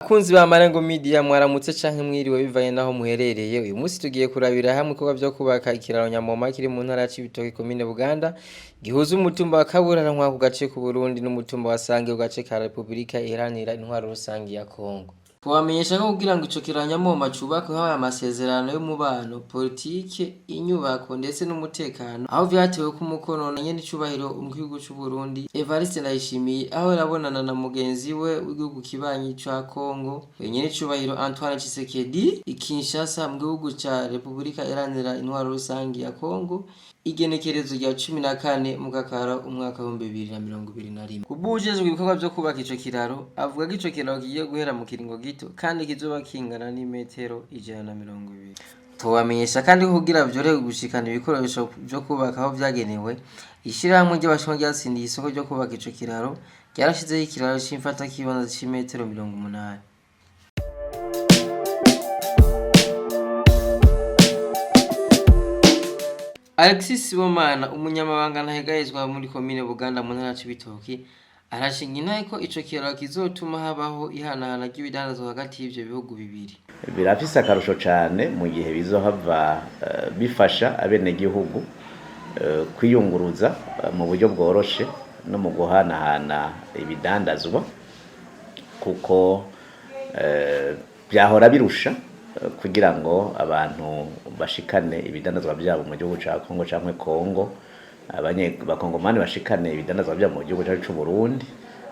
Bakunzi ba Marengo Media, mwaramutse canke mwiriwe bivanye naho muherereye. Uyu munsi tugiye kurabira hamwe ibikorwa vyo kubaka ikiraro Nyamoma kiri mu ntara ya Cibitoke, komine Buganda, gihuza umutumba wa Kaburantwa ku gace ku Burundi n'umutumba wa Sange ku gace ka Republika Iharanira Intwaro Rusangi ya Kongo. Twobamenyesha ko kugira ngo ico kiraro Nyamoma cubakwe habaye amasezerano y'umubano, politike, inyubako ndetse n'umutekano, aho vyateweko umukono na nyen'icubahiro mu gihugu c'Uburundi Evariste Ndayishimiye, aho yarabonana na mugenzi we w'igihugu kibanyi ca Kongo, nyen'icubahiro Antoine Tshisekedi, i Kinshasa mu gihugu ca Republika Iharanira Intwaro Rusangi ya Kongo, igenekerezo rya 14 Mukakaro umwaka w'2021. Kubw'uwujejwe ibikorwa vyo kubaka ico kiraro, avuga ko ico kiraro kigiye guhera mu kiringo gito kandi kizoba kingana n'imetero 120. Tubamenyesha kandi ko kugira vyorohe gushikana ibikoresho vyo kubaka aho vyagenewe, ishirahamwe ry'Abashinwa ryatsindiye isoko ryo kubaka ico kiraro ryarashizeho ikiraro c'imfatakibanza c'imetero 80. Alexis Sibomana, umunyamabanga ntahegahezwa muri komine Buganda mu ntara ya Cibitoke, arashinga intahe ko ico kiraro kizotuma habaho ihanahana ry'ibidandazwa hagati y'ivyo bihugu bibiri. Birafise akarusho cane mu gihe bizohava bifasha abenegihugu kwiyunguruza mu buryo bworoshe no mu guhanahana ibidandazwa, kuko vyahora birusha kugira ngo abantu bashikane ibidandazwa vyabo mu gihugu ca Kongo canke Kongo abakongomani bashikane ibidandazwa vyabo mu gihugu cacu c'Uburundi,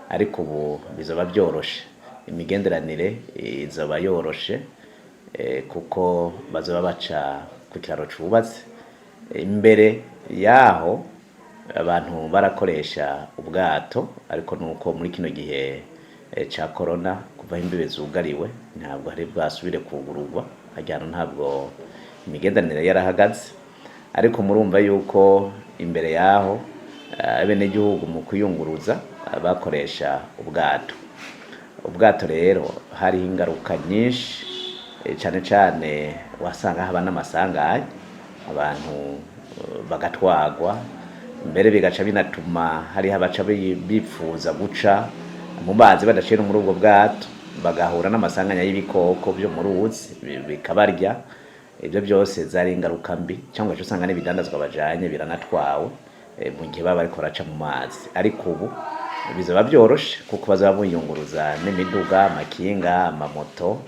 ariko ubu bizoba vyoroshe, imigenderanire izoba yoroshe, kuko bazoba baca ku kiraro cubatse. Imbere yaho abantu barakoresha ubwato, ariko nuko muri kino gihe ca corona, kuva aho imbibe zugariwe, ntabwo hari bwasubire kugururwa harya hantu, ntabwo imigenderanire yarahagaze. Ariko murumva yuko imbere yaho abenegihugu mu kwiyunguruza bakoresha ubwato. Ubwato rero hariho ingaruka nyinshi, cane cane wasanga haba n'amasanganya, abantu bagatwagwa, mbere bigaca binatuma hariho abaca bipfuza guca mu mazi badaciye no muri ubwo bwato, bagahura n'amasanganya y'ibikoko vyo mu ruzi bikabarya. Ivyo byose zari ingaruka mbi, cyangwa ugaca usanga n'ibidandazwa bajanye biranatwawe mu gihe baba bariko baraca mu mazi. Ariko ubu bizoba vyoroshe kuko bazaba biyunguruza n'imiduga, amakinga, amamoto.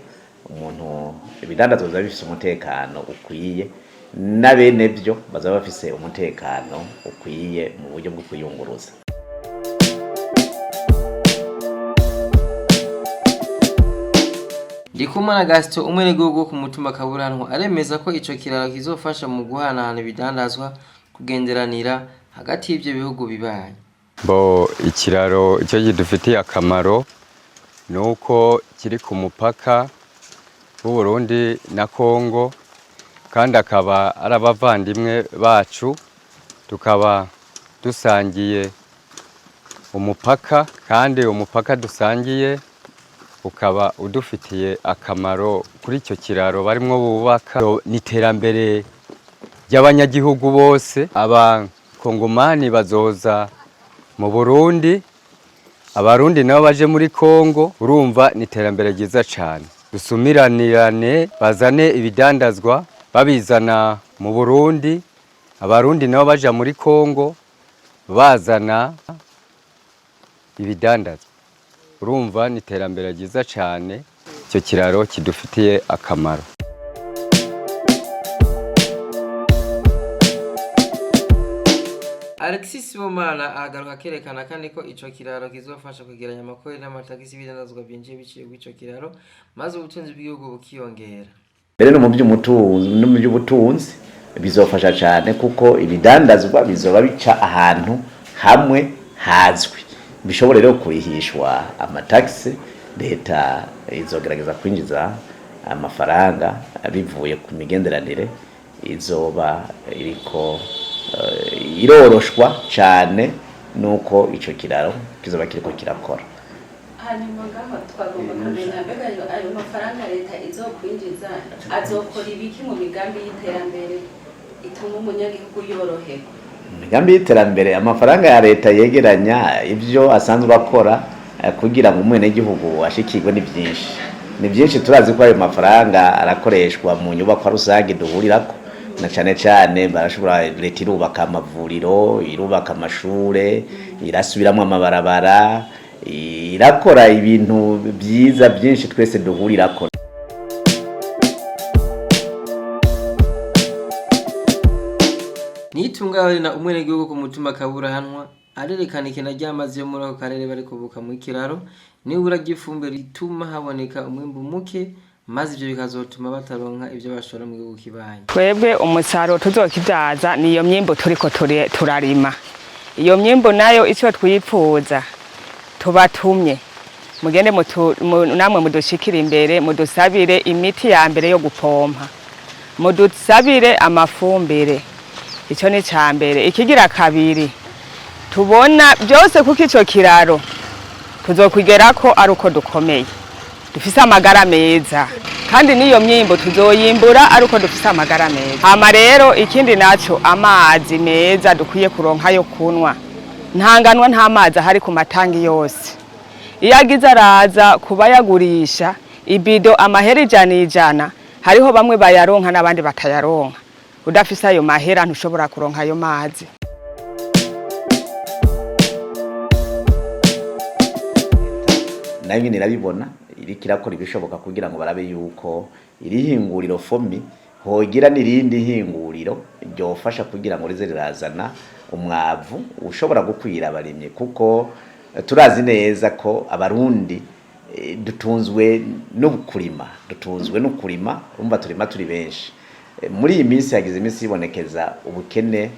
Umuntu ibidandazwa bizoba bifise umutekano ukwiye, n'abene vyo bazaba bafise umutekano ukwiye mu buryo bwo kwiyunguruza. Ndikumana Gaston, umwenegihugu wo ku mutumba Kaburantwa, aremeza ko ico kiraro kizofasha mu guhanahana ibidandazwa, kugenderanira hagati y'ivyo bihugu bibanyi. Bo ikiraro icyo kidufitiye akamaro ni uko kiri ku mupaka w'u Burundi na Kongo, kandi akaba ari abavandimwe bacu, tukaba dusangiye umupaka, kandi umupaka dusangiye ukaba udufitiye akamaro kuri icyo kiraro barimwo bubaka. Ni iterambere ry'abanyagihugu bose. Abakongomani bazoza mu Burundi, Abarundi nabo baje muri Kongo. Urumva ni iterambere ryiza cyane. Dusumiranirane, bazane ibidandazwa babizana mu Burundi, Abarundi nabo baja muri Kongo bazana ibidandazwa. Urumva ni iterambere ryiza cyane, icyo kiraro kidufitiye akamaro. Alexis Sibomana ahagaruka akerekana kandi ko ico kiraro kizofasha kwegeranya amakori n'amatagisi y'ibidandazwa vyinjiye biciye kuri ico kiraro, maze ubutunzi bw'igihugu bukiyongera. Mbere no mu by'umutunzi no mu by'ubutunzi bizofasha cyane, kuko ibidandazwa bizoba bica ahantu hamwe hazwi, bishobora rero kurihishwa amatagisi. Leta izogerageza kwinjiza amafaranga bivuye ku migenderanire izoba iriko iroroshwa cyane nuko ico kiraro kizoba kiriko kirakora. Hanyuma ngaho twagomba kumenya mbega ayo mafaranga leta izokwinjiza azokora ibiki mu migambi y'iterambere ituma umunyagihugu yoroherwa? Imigambi y'iterambere, amafaranga ya leta yegeranya, ibyo asanzwe akora kugira ngo umwenegihugu ashikirwe ni byinshi. Ni byinshi, turazi ko ayo mafaranga arakoreshwa mu nyubakwa rusange duhurirako, na cane cane barashobora, leta irubaka amavuriro, irubaka amashure, irasubiramwo amabarabara, irakora ibintu byiza byinshi twese duhurirako. Nitunga na umwenegihugu ku mutumba Kaburahanwa arerekana ikena ry'amazi yo muri ako karere bari kubuka mu kiraro nibura ry'ifumbire rituma haboneka umwimbu muke, maze ivyo bikazotuma bataronka ivyo bashora mu gihugu kibanyi. Twebwe umusaruro tuzokibyaza ni iyo myimbu turiko turarima. Iyo myimbu nayo icyo twipfuza, tubatumye mugende namwe mudushikire imbere, mudusabire imiti ya mbere yo gupompa, mudusabire amafumbire. Icyo ni icya mbere. Ikigira kabiri, tubona byose kuko ico kiraro tuzokwigerako ari uko dukomeye, dufise amagara meza, kandi n'iyo myimbo tuzoyimbura ari uko dufise amagara meza. Hama rero ikindi naco, amazi meza dukwiye kuronka yo kunywa. Ntanganwa nta mazi ahari ku matangi yose. Iyo agize araza kubayagurisha ibido amahera 100 100, hariho bamwe bayaronka n'abandi batayaronka. Udafise ayo mahera ntushobora kuronka ayo mazi. Nayo nyene irabibona, iriko irakora ibishoboka kugira ngo barabe yuko iri hinguriro FOMI hogira n'irindi hinguriro ryofasha kugira ngo rize rirazana umwavu ushobora gukwira abarimyi, kuko turazi neza ko Abarundi dutunzwe no kurima, dutunzwe no kurima. Urumva turima turi benshi. Muri iyi minsi hagize iminsi yibonekeza ubukene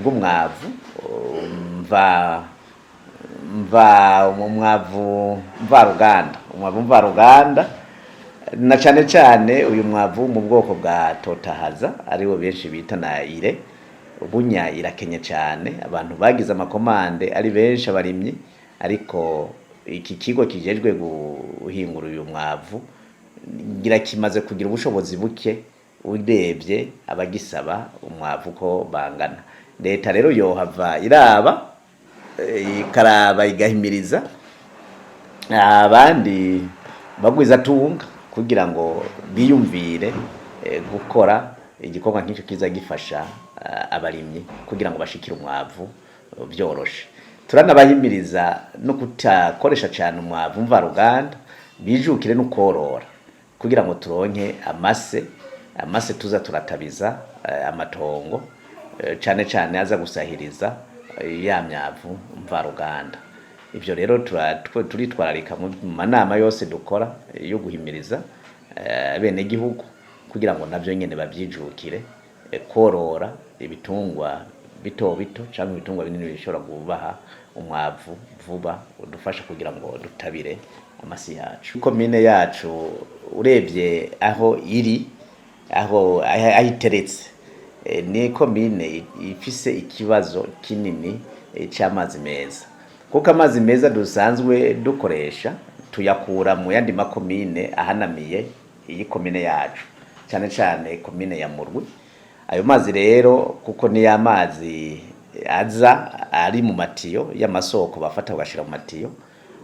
bw'umwavu mva umwavu mvaruganda, umwavu mvaruganda, na cane cane uyu mwavu mu bwoko bwa totahaza, ariwo benshi bita na ire bunya, irakenye cane. Abantu bagize amakomande ari benshi, abarimyi, ariko iki kigo kijejwe guhingura uyu mwavu ngira kimaze kugira ubushobozi buke urebye abagisaba umwavu ko bangana. Leta rero yohava iraba, ikaraba, igahimiriza abandi bagwizatunga kugira ngo biyumvire gukora igikorwa nk'icyo kiza gifasha abarimyi kugira ngo bashikire umwavu byoroshe. Turanabahimiriza no kutakoresha cyane umwavu mvaruganda, bijukire no korora kugira ngo turonke amase, amase tuza turatabiza amatongo, cane cane aza gusahiriza ya myavu mvaruganda. Ivyo rero turitwararika mu manama yose dukora yo guhimiriza abenegihugu kugira ngo navyo nyene bavyijukire, korora ibitungwa bito bito canke ibitungwa binini bishobora kubaha umwavu vuba udufasha kugira ngo dutabire amasi yacu. Komine yacu urebye aho iri, aho iteretse, ni komine ifise ikibazo kinini c'amazi meza, kuko amazi meza dusanzwe dukoresha tuyakura mu yandi makomine ahanamiye iyi komine yacu, cyane cyane komine ya Murwi. Ayo mazi rero, kuko niyo amazi aza ari mu matiyo y'amasoko bafata bagashira mu matiyo,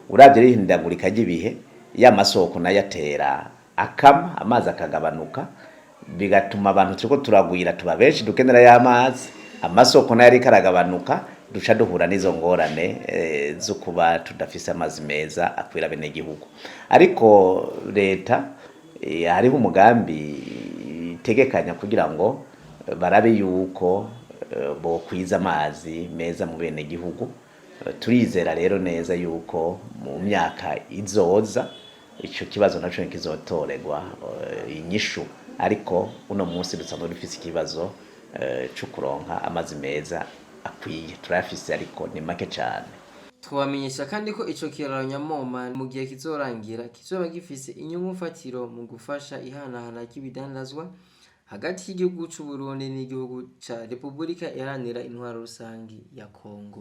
uravye rihindagurika ry'ibihe, ya masoko nayo atera akama, amazi akagabanuka, bigatuma abantu turiko turagwira, tuba benshi, dukenera y'amazi, amasoko nayo ariko aragabanuka, duca duhura n'izo ngorane zo kuba tudafise amazi meza akwira bene gihugu. Ariko leta hariho umugambi itegekanya kugira ngo barabe yuko bokwiza amazi meza mu bene gihugu. Turizera rero neza yuko mu myaka izoza ico kibazo naco kizotorerwa inyishu, ariko uno munsi dusanzwe dufise ikibazo co kuronka amazi meza akwiye. Turayafise ariko ni make cane. Twabamenyesha kandi ko ico kiraro Nyamoma mu gihe kizorangira kizoba gifise inyungu mfatiro mu gufasha ihanahana ry'ibidandazwa hagati y'igihugu c'u Burundi n'igihugu ca Repubulika Iharanira Intwaro Rusangi ya Kongo.